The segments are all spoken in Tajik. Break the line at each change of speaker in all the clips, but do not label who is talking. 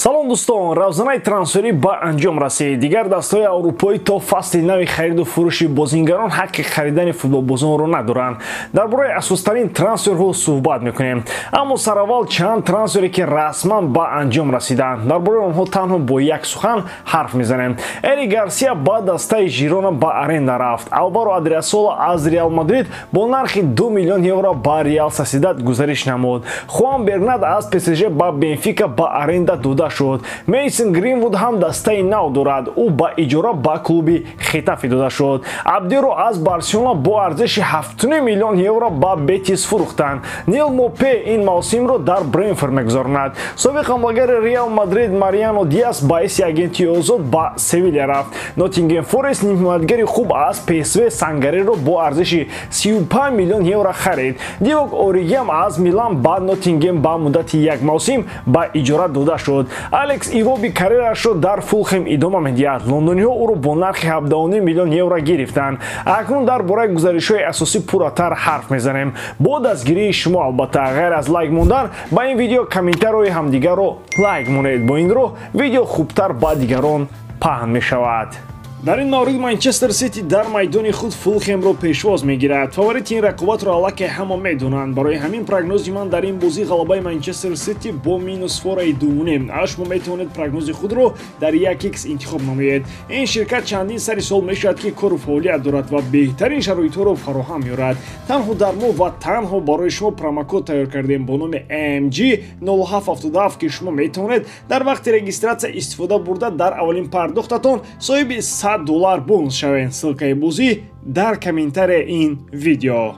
Салом, дӯстон! Равзанаи трансферӣ ба анҷом расид. Дигар дастҳои аврупоӣ то фасли нави хариду фурӯши бозингарон ҳаққи харидани футболбозонро надоранд. Дар бораи асостарин трансферҳо суҳбат мекунем, аммо сараввал чанд трансфере, ки расман ба анҷом расиданд, дар бораи онҳо танҳо бо як сухан ҳарф мезанем. Эрик Гарсия ба дастаи Жирона ба аренда рафт. Алваро Одриосола аз Реал Мадрид бо нархи 2 миллион евро ба Реал Сосьедад гузариш намуд. Хуан Бернат аз ПСЖ ба Бенфика ба аренда дода шуд. Мейсон Гринвуд ҳам дастаи нав дорад, ӯ ба иҷора ба клуби Хетафе дода шуд. Абдеро аз Барселона бо арзиши 7 миллион евро ба Бетис фурӯхтанд. Нил Мопе ин мавсимро дар Брентфорд мегузаронад. Собиқ ҳамлагари Реал Мадрид Мариано Диас ба ҳайси агенти озод ба Севиля рафт. Ноттингем Форест нимҳимоятгари хуб аз ПСВ Сангареро бо арзиши 35 миллион евро харид. Дивок Оригиам аз Милан ба Ноттингем ба муддати як мавсим ба иҷора дода шуд. Алекс Ивоби карьерашро дар Фулхем идома медиҳад. Лондониҳо ӯро бо нархи 17 миллион евро гирифтанд. Акнун дар бораи гузаришҳои асосӣ пурратар ҳарф мезанем бо дастгирии шумо. Албатта, ғайр аз лайк мондан ба ин видео, комментарҳои ҳамдигарро лайк монед. Бо ин роҳ видео хубтар ба дигарон паҳн мешавад. Дар ин маврид Манчестер Сити дар майдони худ Фулхемро пешвоз мегирад. Фаворити ин рақобатро аллакай ҳама медонанд. Барои ҳамин прогнози ман дар ин бозӣ ғалабаи Манчестер Сити бо минус фораи 2.5. А шумо метавонед прогнози худро дар 1x интихоб намоед. Ин ширкат чандин сари сол мешавад, ки кору фаъолият дорад ва беҳтарин шароитҳоро фароҳам меорад. Танҳо дар мо ва танҳо барои шумо промокод тайёр кардем бо номи MG 0777, ки шумо метавонед дар вақти регистратсия истифода бурда, дар аввалин пардохтатон соҳиби 100 доллар бонус шавед. Ссылкаи бозӣ дар комментария ин видео.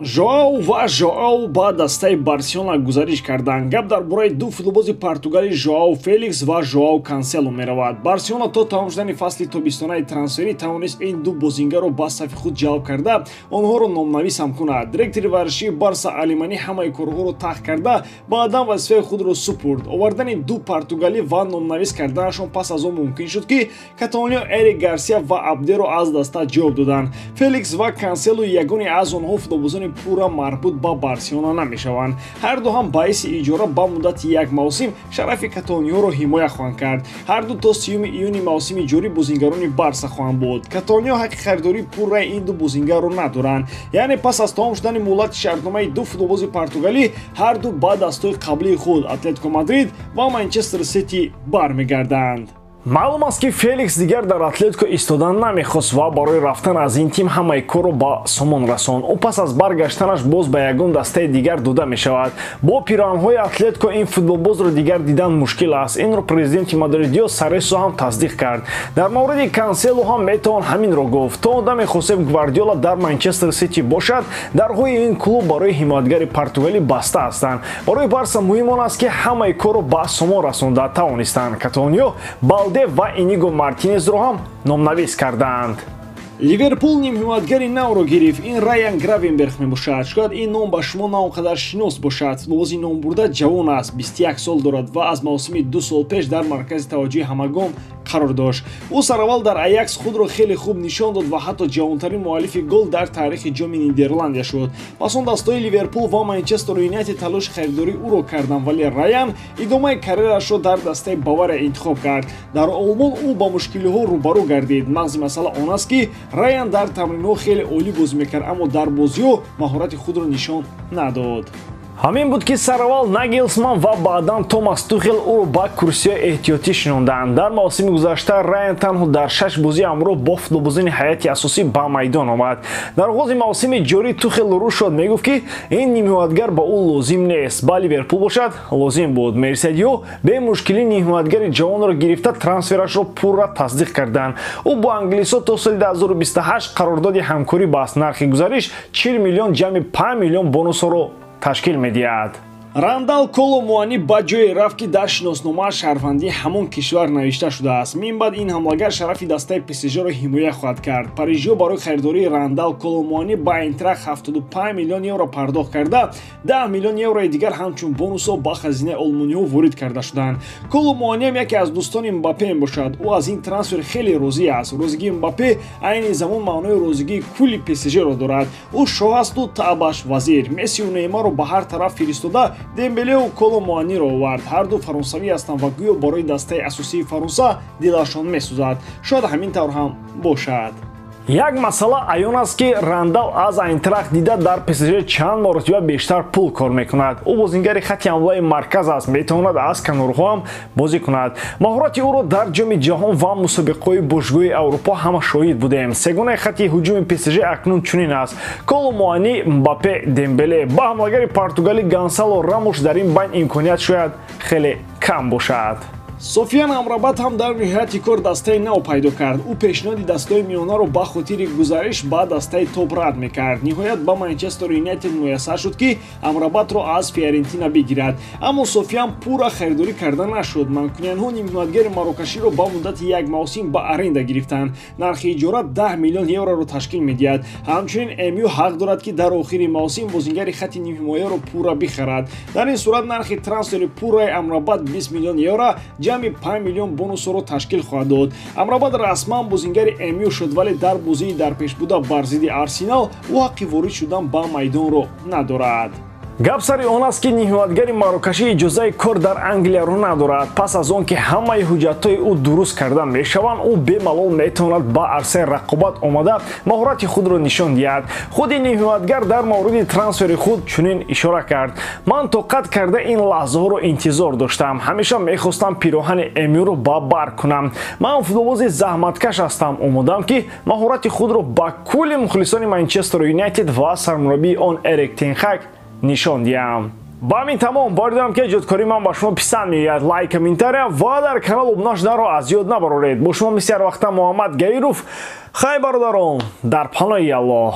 Жоау ва Жоау ба дастаи Барселона гузариш карданд. Гап дар бораи ду футболбози португалӣ, Жоау Феликс ва Жоау Кансело меравад. Барселона то тамом шудани фасли тобистонаи трансферӣ тавонист ин ду бозингарро ба сафи худ ҷалб карда, онҳоро номнавис ҳам кунад. Директори варзишии Барса Алемани ҳамаи корҳоро тах карда, баъдан вазифаи худро супурд. Овардани ду португалӣ ва номнавис карданашон пас аз он мумкин шуд, ки каталониё Эрик Гарсия ва Абдеро аз даста ҷавоб доданд. Феликс ва Кансело ягоне аз онҳо футболбозони пурра марбут ба Барселона намешаванд. Ҳарду ҳам ба ҳайси иҷора ба муддати як мавсим шарафи каталониёро ҳимоя хоҳанд кард. Ҳарду то 30 июни мавсими ҷорӣ бозингарони Барса хоҳанд буд. Каталониё ҳаққи харидории пурраи ин ду бозингарро надоранд, яъне пас аз тамом шудани муҳлати шартномаи ду футболбози португалӣ ҳарду ба дастҳои қаблии худ, Атлетико Мадрид ва Манчестер Сити, бармегарданд. Маълум аст, ки Феликс дигар дар Атлетико истодан намехост ва барои рафтан аз ин тим ҳамаи корро ба сомон расонд. Ӯ пас аз баргаштанаш боз ба ягон дастаи дигар дода мешавад. Бо пироҳанҳои Атлетико ин футболбозро дигар дидан мушкил аст. Инро президенти мадридиё Саресо ҳам тасдиқ кард. Дар мавриди Кансело ҳам метавон ҳаминро гуфт. То одаме Хосеп Гвардиола дар Манчестер Сити бошад, дарҳои ин клуб барои ҳимоятгари португалӣ баста ҳастанд. Барои Барса муҳим он аст, ки ҳамаи корро ба сомон расонда тавонистанд. Каталониё Балде ва Иниго Мартинезро ҳам номнавис кардаанд. Ливерпул нимҳимоятгари навро гирифт. Ин Райан Гравенберг мебошад. Шояд ин ном ба шумо на он қадар шинос бошад. Футболбози номбурда ҷавон аст, 21 сол дорад ва аз мавсими 2 сол пеш дар маркази таваҷҷӯҳи ҳамагон қарор дошт. Ӯ сараввал дар Аякс худро хеле хуб нишон дод ва ҳатто ҷавонтарин муаллифи гол дар таърихи Ҷоми Нидерландия шуд. Пас он дастҳои Ливерпул ва Манчестер Юнайтед талоши харидории ӯро карданд, вале Раян идомаи карьерашро дар дастаи Бавария интихоб кард. Дар Олмон ӯ ба мушкилиҳо рӯбарӯ гардид. Мағзи масъала он аст, ки Раян дар тамринҳо хеле олӣ бозӣ мекард, аммо дар бозиҳо маҳорати худро нишон надод. Ҳамин буд, ки сараввал Нагелсман ва баъдан Томас Тухел ӯро ба курсиҳои эҳтиётӣ шинонданд. Дар мавсими гузашта Райан танҳо дар шаш бозӣ ҳамроҳ бо футболбозони ҳайати асосӣ ба майдон омад. Дар оғози мавсими ҷорӣ Тухел рӯ шуд, мегуфт, ки ин нимҳимоятгар ба ӯ лозим нест. Ба Ливерпул бошад, лозим буд. Мерсайдиҳо бемушкилӣ нимҳимоятгари ҷавонро гирифта, трансферашро пурра тасдиқ карданд. Ӯ бо англисҳо то соли 2028 қарордоди ҳамкорӣ баст. Нархи гузариш 40 миллион ҷамъи 5 миллион бонусҳоро ташкил медиҳад. Рандал Коло Муани ба ҷое рафт, ки дар шиносномааш шаҳрвандии ҳамон кишвар навишта шудааст. Мин баъд ин ҳамлагар шарафи дастаи ПСЖро ҳимоя хоҳад кард. Парижиҳо барои харидории Рандал Коло Муани ба Айнтрахт 75 миллион евро пардохт карда, 10 миллион еврои дигар ҳамчун бонусҳо ба хазинаи олмониҳо ворид карда шуданд. Коло Муаниам яке аз дӯстони Мбаппе мебошад. Ӯ аз ин трансфер хеле розӣ аст. Розигии Мбаппе айни замон маънои розигии кулли ПСЖро дорад. Ӯ шоҳ асту таъбаш вазир. Мессиу Неймарро ба ҳар тараф фиристода. Дембеле ва Коло Муаниро овард. Ҳар ду фаронсавӣ ҳастанд ва гӯё барои дастаи асосии Фаронса дилашон месӯзад. Шояд ҳамин тавр ҳам бошад. Як масъала аён аст, ки Рандал аз Айнтрахт дида дар ПСЖ чанд маротиба бештар пул кор мекунад. Ӯ бозингари хатти ҳамлаи марказ аст, метавонад аз канорҳо ҳам бозӣ кунад. Маҳорати ӯро дар Ҷоми ҷаҳон ва мусобиқаҳои бошгоҳи Аврупо ҳама шоҳид будем. Сегонаи хатти ҳуҷуми ПСЖ акнун чунин аст: Коло Муани, Мбаппе, Дембеле. Ба ҳамлагари португалӣ Гонсало Рамош дар ин байн имконият шояд хеле кам бошад. Софиян Амрабат ҳам дар ниҳояти кор дастаи нав пайдо кард. Ӯ пешниҳоди дастаҳои миёнаро ба хотири гузариш ба дастаи топ рад мекард. Ниҳоят ба Манчестер Юнайтед муяссар шуд, ки Амрабатро аз Фиорентина бигирад. Аммо Софиян пурра харидорӣ карда нашуд. Манкуниянҳо нимҳимоятгари марокаширо ба муддати як мавсим ба аренда гирифтанд. Нархи иҷора 10 миллион евроро ташкил медиҳад. Ҳамчунин МЮ ҳақ дорад, ки дар охири мавсим бозингари хатти нимҳимояро пурра бихарад. Дар ин сурат нархи трансфери пурраи Амрабат 20 миллион евро ҷамъи 5 миллион бонусҳоро ташкил хоҳад дод. Амрабат расман бозингари МЮ шуд, вале дар бозии дарпешбуда бар зидди Арсенал ӯ ҳаққи ворид шудан ба майдонро надорад. Гап сари он аст, ки ниҳоятгари марокашӣ иҷозаи кор дар Англияро надорад. Пас аз он ки ҳамаи ҳуҷҷатҳои ӯ дуруст карда мешаванд, ӯ бемалол метавонад ба арсаи рақобат омада маҳорати худро нишон диҳад. Худи ниҳоятгар дар мавриди трансфери худ чунин ишора кард: ман тоқат карда ин лаҳзаҳоро интизор доштам. Ҳамеша мехостам пироҳани МЮро ба бар кунам. Ман футболбози заҳматкаш ҳастам. Омодам, ки маҳорати худро ба кулли мухлисони Манчестер Юнайтед ва сармураббии он Эрик тен Хаг нишон диҳам. Ба ҳамин тамом. Боварӣ дорам, ки эҷодкории ман ба шумо писанд меояд. Лайк, комментария ва дар канал обуна шуданро аз ёд набароред. Бо шумо мисли ҳар вақта Муҳаммад Гаиров. Хай, бародарон, дар паноҳи Аллоҳ.